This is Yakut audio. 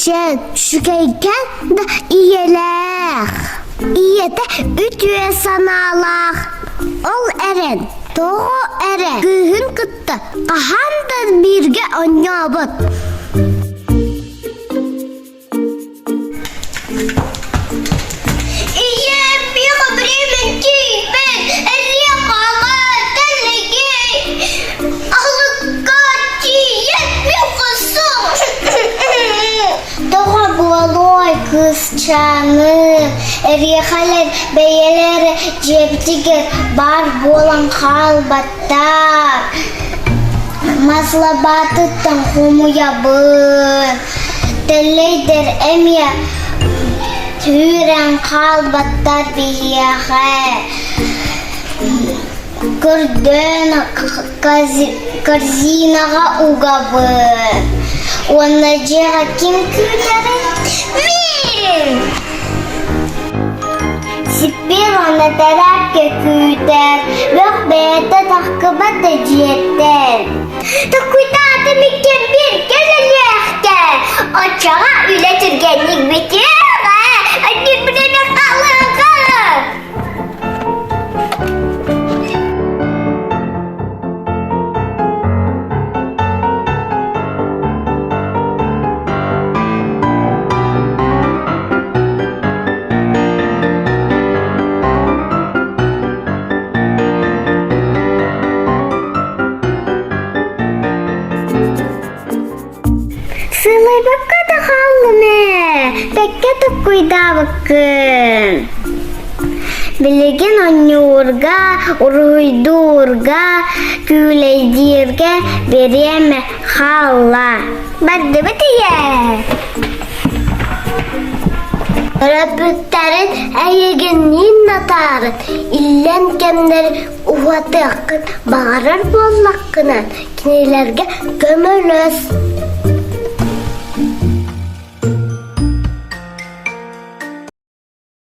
Күнчээн үчүгэйкээн да ийэлээх. Ийэтэ үтүө санаалаах. Ол эрэн, тоҕо эрэ кыыһын кытта хаһан да бииргэ оонньообот. Ийэм миэхэ бириэмэн тиийбэт, элиэ хаалаат тэллэгэй, аһылыкка тиийэн миэхэ суох. Тоҕо буолуой кыысчааны, эриэхэлэр бэйэлэрэ дьиэбитигэр баар буолан хаалбаттар. Маслобаатыттан хомуйабын. Тэллэйдэр эмиэ түүрэн хаалбаттар биһиэхэ. Көрдөөн корзинаҕа угабын. Уонна дьиэҕэ ким күүтэрий? Мин! Сиппиир уонна тэрээпкэ күүтэр, бөх бэйэтэ таххыбат да дьиэттэн. Токуйдаатым иккиэн бииргэ үлэлиэхтэ, оччоҕо үлэ түргэнник бүтүөҕэ, өнньүрбүнэн хаалыаҕа. Сылайбакка да хааллым ээ, бэккэ токкуйдаабыккын. Билигин оонньуурга, уруһуйдуурга, күүлэйдииргэ бириэмэ хаалла. Бардыбыт ийээ. Төрөппүттэрин эйигинниин натаарын, иллэҥ кэмнэри уһатыаххын баҕарар буоллаххына, кинилэргэ көмөлөс.